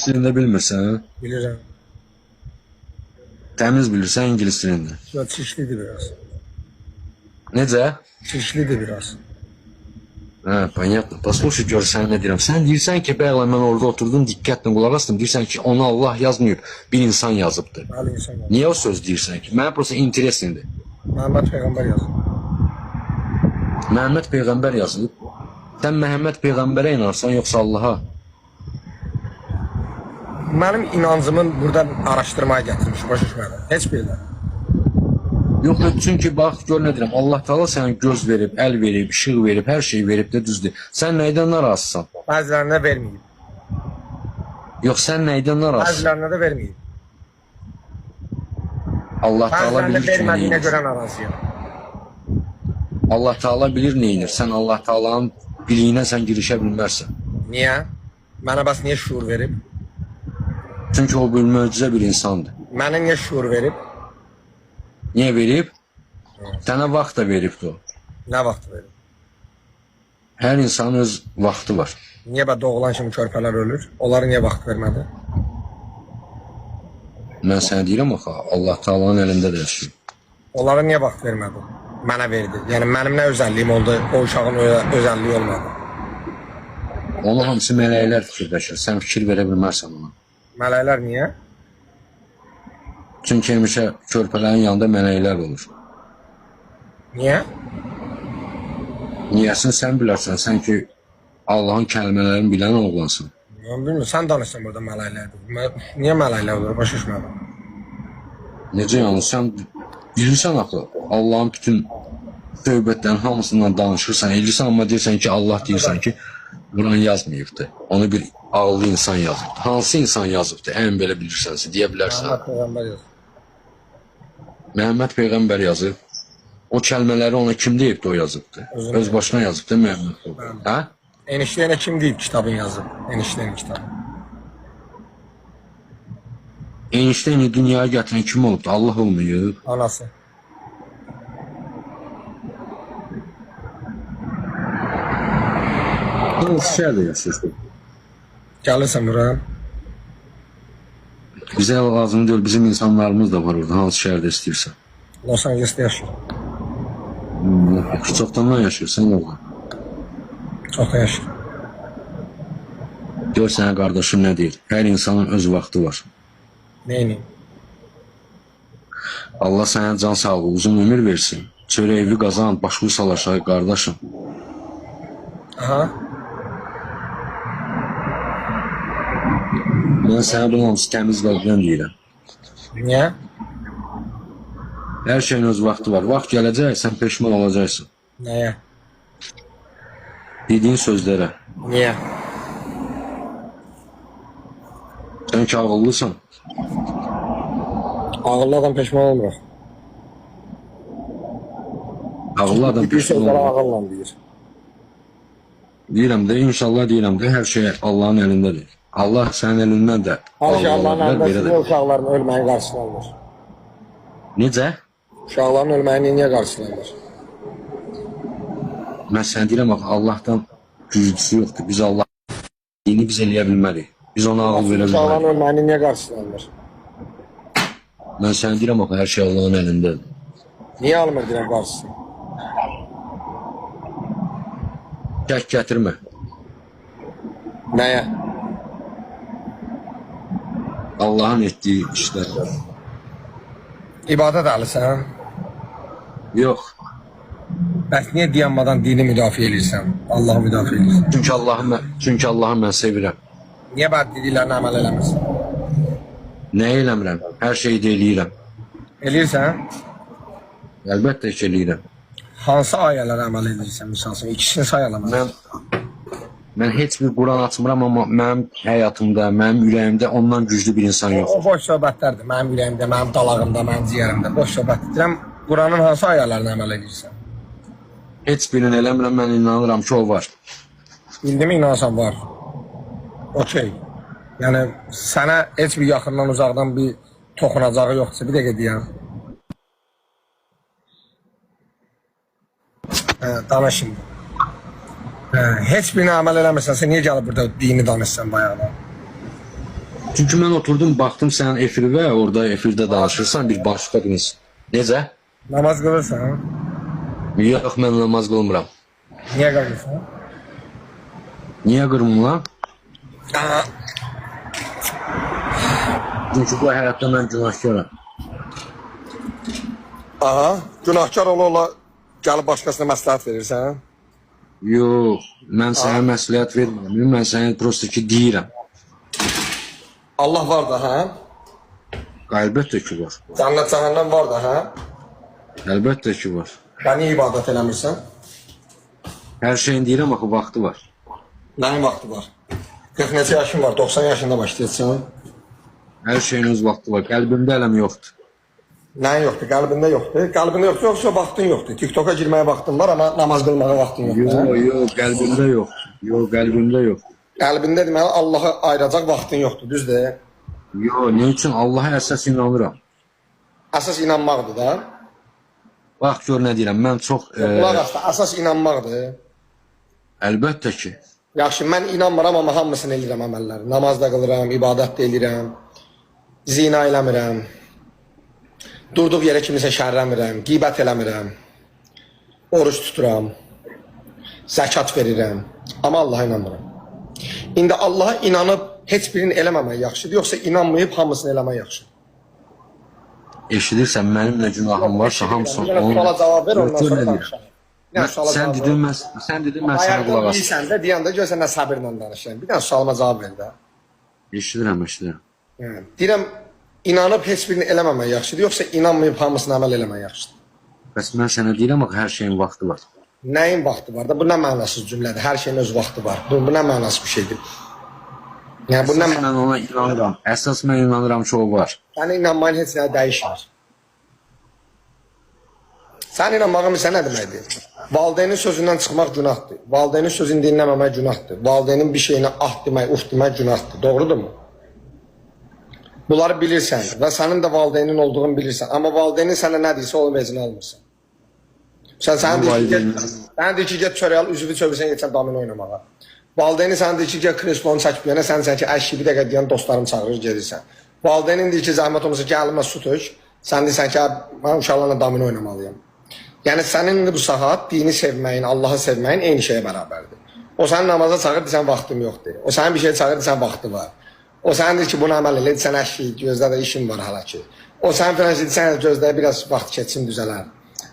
İngilis dilində bilmirsən? Bilirəm. Təmiz bilirsən ingilis dilində. Ya çirklidir biraz. Necə? Çirklidir biraz. Hə, понятно. Послушай, gör sən nə deyirəm. Sən deyirsən ki, bəli, mən orada oturdum, diqqətlə qulaq asdım. Deyirsən ki, onu Allah yazmayıb, bir insan yazıbdı. Bəli, insan yazıb. Niyə o söz deyirsən ki? Mənə prosta interesindir. Məhəmməd Peyğəmbər yazıb. Məhəmməd peyğəmbər yazıb. Sən Məhəmməd peyğəmbərə inanırsan yoxsa Allaha? Mənim inancımın burada araşdırmaya gətirmiş, başa düşmədim. Heç belə. Yox, yox, çünki bax gör nə deyirəm. Allah Taala sənə göz verib, əl verib, işıq verib, hər şey verib də düzdür. Sən nədən narazısan? Bəzilərinə verməyib. Yox, sən nədən narazısan? Bəzilərinə də verməyib. Allah Taala Bəzilərinə bilir ki, vermədiyinə nə görə narazıyam. Allah Taala bilir nə edir. Sən Allah Taala'nın biliyinə sən girişə bilməzsən. Niyə? Mənə bəs niyə şuur verib? Çünki o bir möcüzə bir insandır. Mənə niyə şuur verib? Niyə verib? Sənə vaxt da veribdi o. Nə vaxt verib? Hər insanın öz vaxtı var. Niyə bə doğulan kimi körpələr ölür? Onlara niyə vaxt vermədi? Mən sənə deyirəm axı, Allah Taala'nın əlindədir hər şey. Onlara niyə vaxt vermədi? Mənə verdi. Yəni mənim nə özəlliyim oldu, o uşağın özəlliyi olmadı. Onu hamısı mələklər fikirləşir. Sən fikir verə bilməzsən ona. Mələklər niyə? Çünki həmişə körpələrin yanında mələklər olur. Niyə? Niyəsini sən bilərsən, sən ki Allahın kəlmələrini bilən oğlansan. Mən bilmirəm, sən danışsan burada mələklərdir. Niyə mələklər olur? Başa düşmədim. Necə yəni sən bilirsən axı Allahın bütün söhbətlərin hamısından danışırsan, eləyirsən, amma deyirsən ki, Allah deyirsən ki, Quran yazmayıbdı. Onu bir ağıllı insan yazıbdı. Hansı insan yazıbdı? Ən belə bilirsənsə deyə bilərsən. Məhəmməd Peyğəmbər yazıb. Məhəmməd peyğəmbər yazıb. O kəlmələri ona kim deyibdi o yazıbdı? Özünə. Öz başına yazıbdı Məhəmməd peyğəmbər. Hə? Einsteynə kim deyib kitabın yazıb? Einsteyn kitabı. Einsteini dünyaya gətirən kim olubdu? Allah olmayıb. Anası. Hansı şəhərdə yaşayırsan? Gəlirsən bura. Bizə lazım deyil, bizim insanlarımız da var orada, hansı şəhərdə istəyirsən. Los Angeles'te yaşayıram. Yaxşı, çoxdandan yaşayırsan orada. Çoxdan yaşayıram. Gör sənə qardaşım nə deyir. Hər insanın öz vaxtı var. Neyniyim? Allah sənə can sağlığı, uzun ömür versin. Çörəyi qazan, başını sal aşağı qardaşım. Aha. Mən sənə bunu hamısı təmiz qəlbdən deyirəm. Niyə? Hər şeyin öz vaxtı var. Vaxt gələcək, sən peşman olacaqsan. Nəyə? Dediyin sözlərə. Niyə? Sən ki ağıllısan. Ağıllı adam peşman olmur. Ağıllı adam Bir peşman sözləri olmur. ağılla deyir. Deyirəm də, inşallah deyirəm də, hər şey Allahın əlindədir. Allah sənin əlindən də Hər şey ağıllı Allahın ola bilər, əlində. belə də. Niyə uşaqların ölməyi qarşısını almır? Necə? Uşaqların ölməyini niyə qarşısını almır? Mən sənə deyirəm axı Allahdan güclüsü yoxdur. Biz Allah dini biz eləyə bilmərik. Biz ona ağıl verə Uşaqların bilmərik. ölməyini niyə qarşısını almır? Mən sənə deyirəm axı hər şey Allahın əlindədir. Niyə almır deyirəm qarşısını? Şək gətirmə. Nəyə? Allahın etdiyi işlər. İbadət əhlisən? Yox. Bəs niyə dayanmadan dini müdafiə eləyirsən? Allahı müdafiə eləyirsən? Çünki Allahı mən sevirəm. Niyə bəd dediklərinə əməl eləmirsən? Nə eləmirəm? Hər şeyi də eləyirəm. Eləyirsən? Əlbəttə ki, eləyirəm. Hansı ayələrə əməl edirsən misal üçün? İkisini say elə mənə. Mən heç bir Quran açmıram, amma mənim həyatımda, mənim ürəyimdə ondan güclü bir insan O yoxdur. boş söhbətlərdir. Mənim ürəyimdə, mənim dalağımda, mənim ciyərimdə boş söhbətdir. Deyirəm, Quranın hansı ayələrinə əməl edirsən? Heç birini eləmirəm, mən inanıram ki, o var. İndimi inansan var. Okey. Yəni sənə heç bir yaxından uzaqdan bir toxunacağı yoxdursa bir dəqiqə deyəm. Hə, danış şimdi. Hə, heç birinə əməl eləmirsənsə niyə gəlib burada dini danışsan bayaqdan? Çünki mən oturdum, baxdım sənin efirvə, orada efirdə danışırsan bir başqa bir insan. Necə? Namaz qılırsan? Yox, mən namaz qılmıram. Niyə qılmırsan? Niyə qılmıram? Aha. Çünki bu həyatda mən günahkaram. Aha. Günahkar ola-ola gəlib başqasına məsləhət verirsən? Yox, mən sənə məsləhət vermirəm. Mən sənə prosta ki deyirəm. Allah var da, hə? Əlbəttə ki var. Cənnət cəhənnəm var da, hə? Əlbəttə ki var. Bə niyə ibadət eləmirsən? Hər şeyin deyirəm axı vaxtı var. Nəyin vaxtı var? 40 neçə yaşın var? 90 yaşında başlayacaqsan. Hər şeyin öz vaxtı var. Qəlbimdə ələm yoxdur. Nəyin yoxdur? Qəlbində yoxdur. Qəlbində yoxdur, yoxsa vaxtın yoxdur. TikToka girməyə vaxtın var, amma namaz qılmağa vaxtın yoxdur. Yox, Hə? yox, qəlbimdə yox. Yox, qəlbimdə yox. Qəlbində deməli Allahı ayıracaq vaxtın yoxdur, düzdür? Yox, nə üçün Allaha əsas inanıram. Əsas inanmaqdır da. Bax gör nə deyirəm. Mən çox Qulaq as da, əsas inanmaqdır. Əlbəttə ki. Yaxşı, mən inanmıram, amma hamısını eləyirəm əməlləri. Namaz da qılıram, ibadət də eləyirəm. Zina eləmirəm. Durduq yerə kimisə şərləmirəm, qeybət eləmirəm. Oruç tuturam. Zəkat verirəm. Amma Allaha inanmıram. İndi Allaha inanıb heç birini eləməmək yaxşıdır, yoxsa inanmayıb hamısını eləmək yaxşıdır? Eşidirsən, mənim nə günahım varsa hamısını Bir dənə suala cavab ver, Yox, ondan gör sonra nə deyirəm. danışaq. Bir dənə suala Sən cavab dedin ver. mən sən dedin mən sənə Bayaqdan qulaq asıram. deyirsən də, deyəndə görsən nə səbirlə danışıram. Bir dənə sualıma cavab ver də. Eşidirəm, eşidirəm. Yəni, deyirəm, inanıb heç birini eləməmək yaxşıdır, yoxsa inanmayıb hamısını əməl eləmək yaxşıdır? Bəs mən sənə deyirəm axı hər şeyin vaxtı var. Nəyin vaxtı var da? Bu nə mənasız cümlədir? Hər şeyin öz vaxtı var. Bu nə mənasız bir şeydir? Yəni bu nə Əsas mən ona inanıram. Əsas mən inanıram ki, o var. Sənin inanmayın heç nəyə dəyişmir. Sən inanmağın isə nə deməkdir? Valideynin sözündən çıxmaq günahdır. Valideynin sözünü dinləməmək günahdır. Valideynin bir şeyinə ah demək, uf demək günahdır. Doğrudurmu? Bunları bilirsən və sənin də valideynin olduğunu bilirsən. Amma valideynin sənə nə deyirsə onun vecini almırsan. Sən sənə deyir ki, get, sənə deyir ki, get çörək al, üzüvü çevirsən getsən domino oynamağa. Valideynin sənə deyir ki, gəl kreslonu çək bu yana, sən ki, əşi bir dəqiqə deyən dostlarım çağırır, gedirsən. Valideynin deyir ki, zəhmət olmasa gəl əlimə su tök. Sən deyirsən ki, mən uşaqlarla domino oynamalıyam. Yəni sənin indi bu saat dini sevməyin, Allahı sevməyin eyni şeyə bərabərdir. O səni namaza çağırır, deyirsən vaxtım yoxdur. O səni bir şeyə çağırır, deyirsən vaxtı var. O səni deyir ki, bunu əməl elə, deyirsən əşi, gözlə də işim var hələ ki. O səni filan şey deyirsən, gözlə biraz vaxt keçsin düzələr.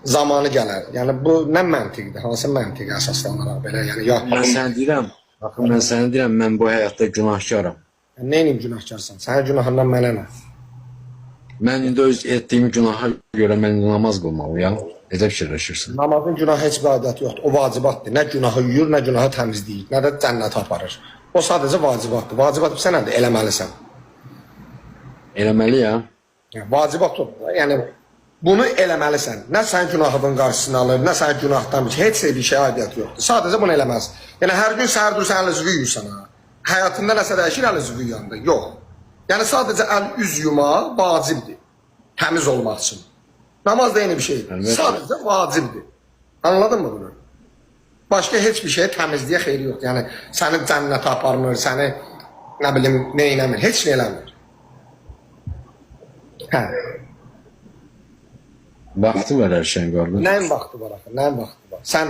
Zamanı gələr. Yəni bu nə məntiqdir? Hansı məntiqə əsaslanaraq belə? Yəni ya Mən sənə deyirəm, axı mən sənə deyirəm, mən bu həyatda günahkaram. nə edeyim günahkarsan? Sənin günahından mənə nə? Mən indi öz etdiyim günaha görə mən indi namaz qılmalıyam. Necə fikirləşirsən? Namazın günahı heç bir aidiyyatı yoxdur. O vacibatdır. Nə günahı yuyur, nə günahı təmizləyir, nə də cənnətə aparır. O sadəcə vacibatdır. Vacibat sən nədir? Eləməlisən. Eləməliyəm. Yəni, vacibat odur. Yəni bunu eləməlisən. Nə sən günahının qarşısını alır, nə sən günahdan bir şey, heç bir şeyə aidiyyatı yoxdur. Sadəcə bunu eləməlisən. Yəni hər gün səhər dursan əl üzünü yuyursan ha. Həyatında nəsə dəyişir əl üzünü yuyanda? Yox. Yəni sadəcə əl üz yumaq vacibdir. Təmiz olmaq üçün. Namaz da eyni bir şeydir. Əlbəttə. Sadəcə vacibdir. Anladın mı bunu? Başqa heç bir şeyə təmizliyə xeyri yoxdur. Yəni səni cənnətə aparmır, səni nə bilim nə eləmir, heç nə eləmir. Hə. Vaxtı var hər şeyin qardaş. Nəyin vaxtı var axı? Nəyin vaxtı var? Sən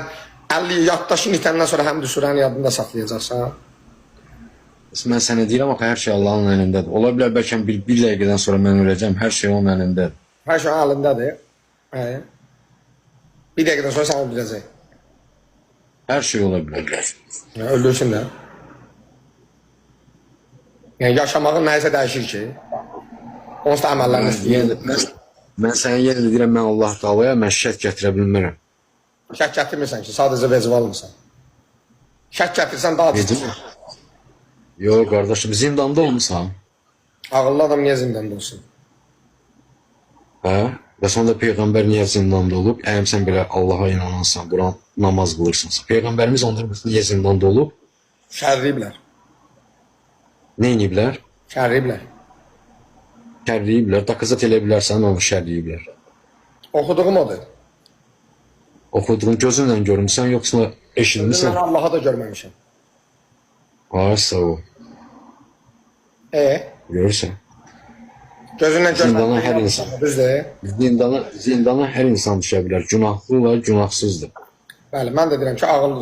50 yaddaşın itəndən sonra həmd surəni yadında saxlayacaqsan. Mən sənə deyirəm axı hər şey Allahın əlindədir. Ola bilər bəlkə bir dəqiqədən sonra mən öləcəm, hər şey onun əlindədir. Hər şey onun əlindədir. Hə. Bir dəqiqədən sonra səni öldürəcək. Hər şey ola bilər. Yəni, öldürsün də. Yəni yaşamağın nəyisə dəyişir ki. Onsuz da əməllərini istəyir. Yenə də mən sənə yenə də deyirəm, mən Allah Taalaya mən şək gətirə bilmərəm. Şək gətirmirsən ki, sadəcə vecivə almırsan. Şək gətirsən daha Necə? ciddi. Yox qardaşım, zindanda olmusan. Ağıllı adam niyə zindanda olsun? Hə? Və sonra peyğəmbər niyə zindanda olub? Əgər sən belə Allaha inanansan, Quran namaz qılırsansa. Peyğəmbərimiz ondan niyə zindanda olub? Şərriyiblər. Nə ediblər? Şərriyiblər. Şərləyiblər. Dakazat elə bilərsən, onu şərləyiblər. Oxuduğum odur. Oxuduğun gözünlə görmüsən, yoxsa eşitmisən? Mən Allahı da görməmişəm. Ay sağ ol. E, Görürsən? Gözünlə Zindana görmədin. hər insan. Düzdür? Zindana hər insan düşə bilər. Günahlılar günahsızdır. Bəli, mən də deyirəm ki, ağıl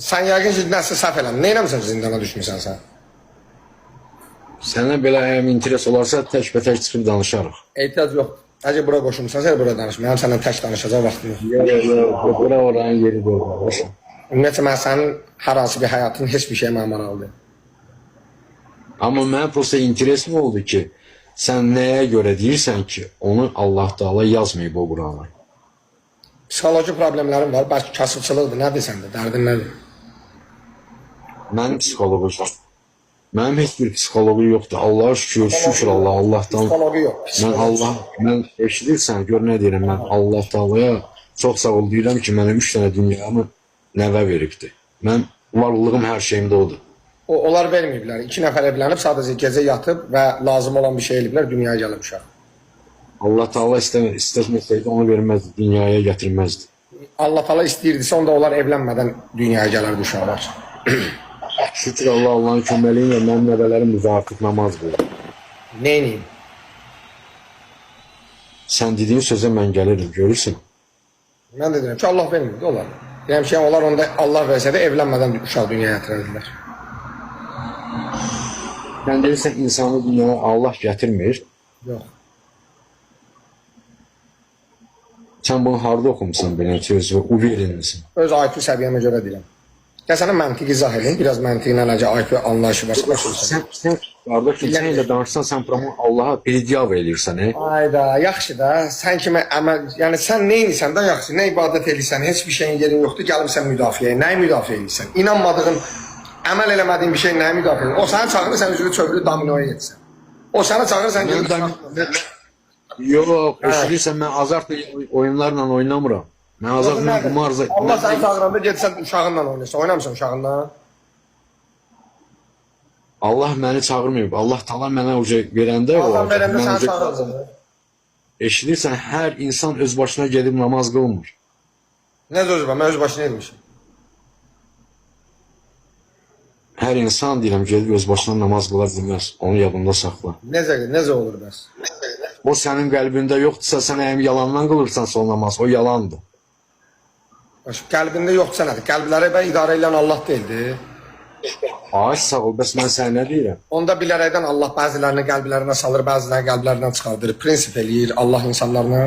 sən yəqin ki, nəsə səhv eləmisən. Nə eləmisən zindana düşmüsən sən? Sənə belə əgər interes olarsa təkbətək çıxıb danışarıq. Ehtiyac yoxdur. Əgər bura qoşulmusansa, elə bura danış. Mənim səndən tək danışacaq vaxtım yox. Yox, yox, bura oranın yeri deyil. Qardaşım. Ümumiyyətcə mən sənin hər hansı bir həyatın heç bir şeyə mən maraqlı deyiləm. Amma mənə prosta interesim oldu ki, sən nəyə görə deyirsən ki, onu Allah Taala yazmayıb o Qurana. Psixoloji problemlərim var, bəlkə kasıbçılıqdır, nə desən də, dərdin nədir? Mənim psixoloqum yox. Mənim heç bir psixoloqum yoxdur. Allaha şükür, şükür Allah, Allahdan. Psixoloqu yox. Mən Allah, mən eşidirsən, gör nə deyirəm mən Allah Taalaya çox sağ ol deyirəm ki, mənə 3 dənə dünyamı nəvə veribdi. Mən varlığım hər şeyimdə odur. Onlar verməyiblər. 2 nəfər evlənib, sadəcə gecə yatıb və lazım olan bir şey eləyiblər, dünyaya gəlib uşaq. Allah Taala istəməsəydi onu verməzdi, dünyaya gətirməzdi. Allah Taala istəyirdisə, onda onlar evlənmədən dünyaya gələrdi uşaqlar. Şükür Allah, Allahın köməliyi ilə mənim nəvələrim müvafiq namaz qılır. Nə edeyim? Sən dediyin sözə mən gəlirəm, görürsən? Mən də deyirəm ki, Allah vermirdi onlar. Deyirəm ki, onlar onda Allah versəydi evlənmədən uşaq dünyaya gətirərdilər. Sən deyirsən insanı dünyaya Allah gətirmir. Yox. Sən bunu harda oxumusan belə sözü, uverenmisən? Öz IQ səviyyəmə görə deyirəm. Gəl sənə məntiq izah edeyim. Biraz məntiqlə necə IQ anlayışı var. Sən qardaşım, sən elə danışsan, sən pramo Allaha predyav eləyirsən, e? Ayda, yaxşı da. Sən kimi əməl, yəni sən nə edirsən də yaxşı, nə ibadət eləyirsən, heç bir şeyin yerin yoxdur, gəlibsən müdafiəyə. Nəyi müdafiə eləyirsən? İnanmadığın, əməl eləmədiyin bir şey nəyi müdafiə eləyirsən? O səni çağırır, sən üzünü çövrülüb dominoya getsən. O səni çağırır, sən Mən gedib Yox, eşidirsən, mən azart oyunlarla oynamıram. Mən azart, mən qumar... Allah səni çağıranda getsən uşağınla oynayırsan. Oynamısan uşağınla? Allah məni çağırmayıb. Allah Taala mənə uca verəndə Allah olacaq. verəndə Mən səni uca- çağırır. Eşidirsən, hər insan öz başına gedib namaz qılmır. Nə sözü var? Mən öz başına etmişim. Hər insan deyirəm gedib öz başına namaz qıla bilməz. Onu yadında saxla. Necə olur bəs? O sənin qəlbində yoxdursa, sən əgər yalandan qılırsansa o namaz, o yalandır. Baş, qəlbində yoxdursa nədir? Qəlbləri bə idarə edən Allah deyildi. Ay sağ ol, bəs mən sənə nə deyirəm? Onda bilərəkdən Allah bəzilərini qəlblərinə salır, bəzilərini qəlblərindən çıxardır. Prinsip eləyir Allah insanlarına.